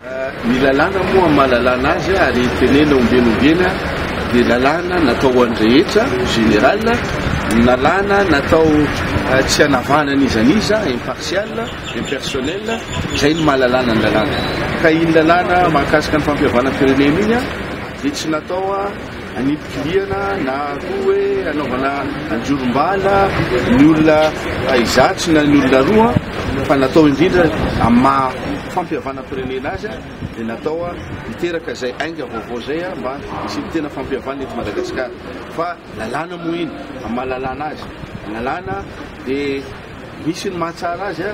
Ny lalàna moa amin'ny maha lalàna azy ary tenenina ombieny ombieny dia lalàna natao ho an'ny rehetra, général, lalàna natao tsy hanavahana an'iza n'iza, impartial, impersonnel, izay no maha lalàna ny lalàna. Ka iny lalàna mahakasika ny fampihavanam-pirenena iny dia tsy natao hanipikilihana na koa hoe hanaovana anjorom-bala ny olona izatsy na ny olona aroa fa natao indrindra amin'ny maha fampihavanam-pirenena azy dia natao hiteraka izay ainga vaovao izay mba hisian'ny tena fampihavanana eto Madagasikara. Fa lalàna moa iny, amin'ny maha lalàna azy, lalàna dia misy ny mahatsara azy,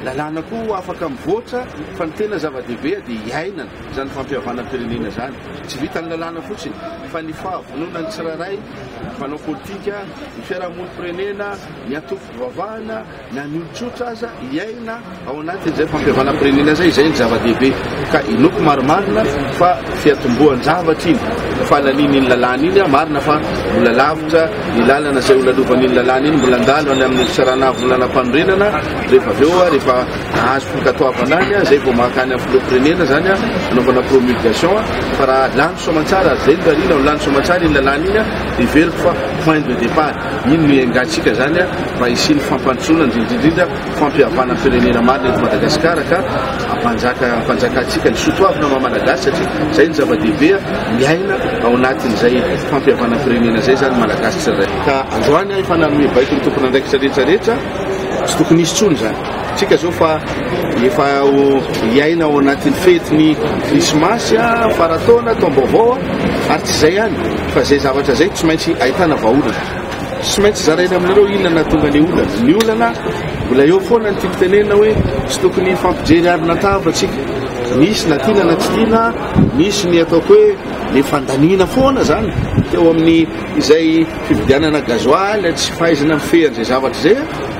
lalàna koa afaka mivoatra fa ny tena zava-dehibe dia hiainana izany fampihavanam-pirenena izany. Tsy vitan'ny lalàna fotsiny fa ny fahavononan'ny tsirairay, ny mpanao politika, ny fiarahamonim-pirenena, ny antokom-pivavahana, Na ny olon-tsotra aza hiaina ao anatin'izay fampihavanam-pirenena izay, izay no zava-dehibe. Ka inoako marimarina fa fiatombohan-javatra iny fahalanian'iny lalàna iny, marina fa mbola lavitra ny lalana izay holalovan'iny lalàna iny, mbola handalo any amin'ny fitsarana avo lalàmpanorenana rehefa avy eo, rehefa nahazo fankatoavana any, izay vao maka any amin'ny filoham-pirenena izany hanaovana promulgation, fa raha lany soamantsara, ary izay no rarina ho lany soamantsara iny lalàna iny, heveriko fa point de départ. Iny no iangantsika izany mba hisian'ny fampandrosoana indrindra indrindra fampihavanam-pirenena marina eto Madagasikara ka hampanjaka hampanjakantsika ny soatoavina maha Malagasy satria izay no zava-dehibe miaina ao anatin'izay fampihavanam-pirenena izay izany Malagasy tsirairay. Ka androany aho efa nanome baiko ny tompon'andraikitra rehetra rehetra tsy tokony hisy intsony izany. Tsika zao fa efa hiaina ao anatin'ny fety ny krismasy, farataona, taom-baovao ary tsy izay ihany fa izay zavatra izay tsy maintsy ahitana vahaolana. Tsy maintsy zaraina aminareo inona nahatonga ny olana. Ny olana mbola eo foana ny tiako tenenina hoe tsy tokony hifampijery arina tava tsika. Nisy na tiana na tsy tiana, nisy ny ataoko hoe le fandaniana foana zany teo amin'ny izay fividianana gasoil, tsy fahaizana mifehy an'izay zavatra izay.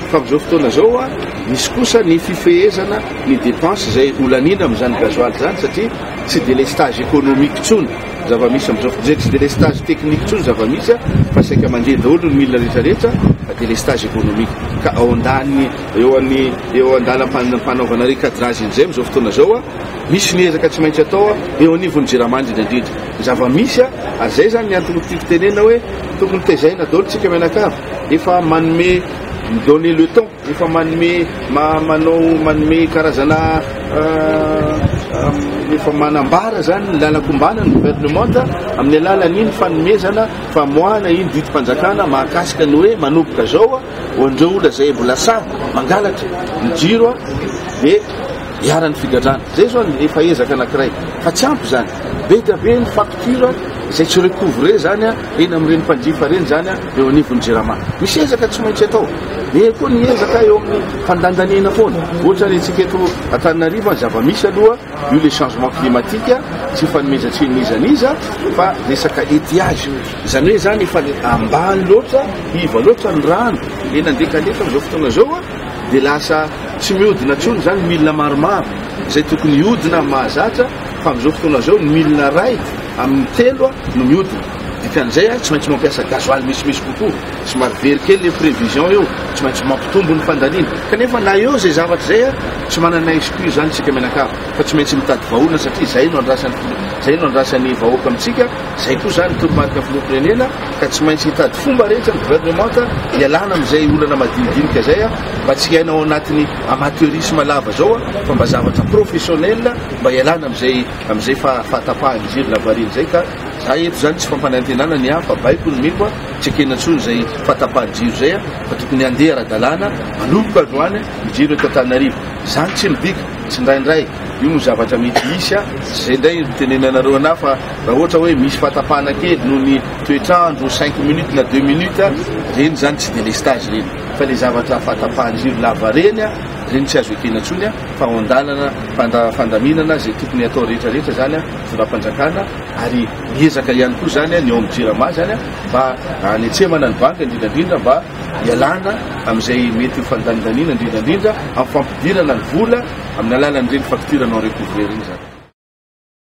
Fa amin'izao fotoana izao, misy kosa ny fifehezana ny dépenses izay holaniana amin'izany gasoil izany satria tsy délestage économique intsony ny zava-misy amin'izao fotoana izay, tsy délestage technique intsony ny zava-misy fa saika mandeha daholo ny milina rehetra rehetra fa délestage économique. Ka ao an-daniny, eo an'ny, eo an-dalam-panaovana recadrage an'izay amin'izao fotoana izao, misy ny ezaka tsy maintsy atao eo anivon'ny Jirama indrindra indrindra. Ny zava-misy, ary izay izany ny antony tiako tenenina hoe tokony tezaina daholo tsika mianakavy. Efa manome mi-donner le ton, efa manome manao manome karazana efa manambara zany ny lalan-kombana ny gouvernemanta amin'ny alalan'iny fanomezana famoahana iny didim-panjakana mahakasika ny hoe manomboka zao ho an'ireo olona izay mbola sahy mangalatra ny jiro dia iharan'ny figadrana. Zay zao ny efa ezaka anankiray fa tsy ampy zany. Be dia be ny facture izay tsy recouvrer zany eny amin'ireny mpanjifa ireny zany eo anivon'ny Jirama. Misy ezaka tsy maintsy atao. Be koa ny ezaka eo amin'ny fandandaniana foana. Ohatra ny antsika eto Antananarivo, ny zava-misy aloha io le changement climatique, tsy ifanomezan-tsiny n'iza n'iza fa resaka étiage. Izany hoe izany efa ambany loatra, iva loatra ny rano eny Andekaleka amin'izao fotoana izao dia lasa tsy mihodina intsony izany milina maromaro izay tokony hihodina amin'ny mahazatra fa amin'izao fotoana izao ny milina iray amin'ny telo no mihodina. Dikan'izay tsy maintsy mampiasa gasoil misimisy kokoa, somary very kely le prévision eo, tsy maintsy mampitombo ny fandaniana. Kanefa na eo izay zavatra izay tsy manana excuse izany isika mianakavy fa tsy maintsy mitady vahaolana satria izay no andrasan'ny izay no andrasan'ny vahoaka amintsika, izay koa izany ny toromarika filoham-pirenena ka tsy maintsy hitady fomba rehetra ny gouvernemanta hialana amin'izay olana madinidinika izay mba tsy hiaina ao anatin'ny amateurisme lava izao fa mba zavatra professionnel mba hialana amin'izay amin'izay fahatapahan'ny jiro lavareny izay ka za eto izany tsy fampanantenana ny ahy fa baiko no omeko tsy ekena intsony izay fahatapahan'ny jiro izay fa tokony handeha ara-dalàna manomboka androany ny jiro eto Antananarivo. Izany tsy midika tsindraindray io no zavatra mety hisy a, tsy izay indray no itenenanareo anah fa raha ohatra hoe misy fahatapahana kely noho ny toetr'andro cinq minutes na deux minutes ireny izany tsy délestage ireny fa le zavatra fahatapahan-jiro lavareny ireny tsy azo ekena intsony fa ao an-dalana fandaminana izay tokony hatao rehetra rehetra izany fitondram-panjakana ary miezaka ihany koa izany ny ao amin'ny jirama izany mba hanetsemana ny banky indrindra indrindra mba hialana amin'izay mety ho fandanindaniana indrindra indrindra amin'ny fampidirana ny vola amin'ny alalan'ireny facture non recouvrée ireny izany.